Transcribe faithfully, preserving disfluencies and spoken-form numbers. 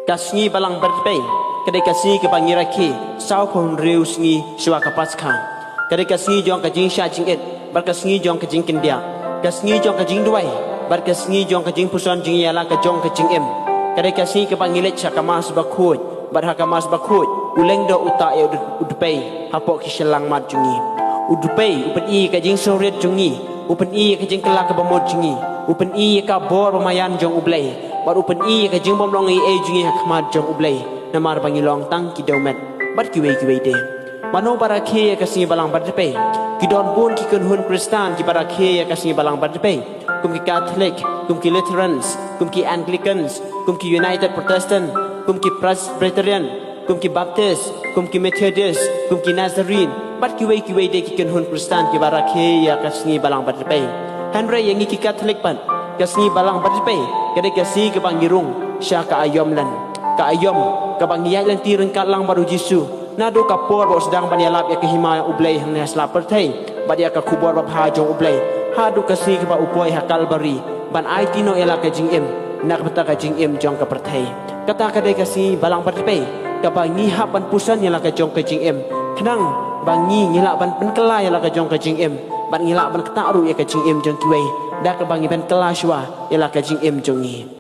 Ka sngi Balang Bar Dpei ka dei ka sngi kaba ngi rakhe saw phew hynriew sngi shuwa ka Paskha. Ka dei ka sngi jong ka jingshah jingit bad ka sngi jong ka jingkyndiah, ka sngi jong ka jingduwai bad ka sngi jong ka jingpuson jingïaleh ka jong ka jingim. Ka dei ka sngi kaba ngi leit sha ka Mass Bakhuid bad ha ka Mass Bakhuid u Lyngdoh u tah ïa u dpei hapoh ki shyllangmat jong ngi. U dpei u pyni ïa ka jingsngewrit jong ngi, u pyni ïa ka jingkylla kaba mut jong ngi, u pyni ïa ka bor ba maïan jong U Blei bad u pyni ïa ka jingbymlong ei ei jong ngi ha khmat jong U Blei, namar ba ngi long tang ki dewmet bad kiwei kiwei de. Mano ba rakhe ïa ka sngi Balang Bar Dpei? Ki don bun ki kynhun Khristan kiba rakhe ïa ka sngi Balang Bar Dpei, kum ki Catholic, kum ki Lutherans, kum ki Anglicans, kum ki United Protestant, kum ki Presbyterian, kum ki Baptist, kum ki Methodist, kum ki Nazarene bad kiwei kiwei de ki kynhun Khristan kiba rakhe ïa ka sngi Balang Bar Dpei. Hynrei ïa ngi ki Catholic pat, ka sngi Balang Bar Dpei ka dei ka sngi kaba ngi rung sha ka aïom lynti, ka aïom kaba ngi ïaid lynti ryngkat lang bad U Jisu, naduh ka por ba u sdang ban ïalap ïa ka hima U Blei hangne ha sla pyrthei bad ïa ka khubor babha jong U Blei, haduh ka sngi kaba u poi ha Kalbari ban aiti noh ïa la ka jingim na ka bynta ka jingim jong ka pyrthei. Kata ka dei ka sngi Balang Bar Dpei kaba ngi hap ban puson ïa la ka jong ka jingim, khnang ba ngi ngi lah ban pynkylla ïa la ka jong ka jingim bad ngi lah ban ktah ruh ïa ka jingim jong kiwei da kaba ngi pynkylla shuwa ïa la ka jingim jong ngi.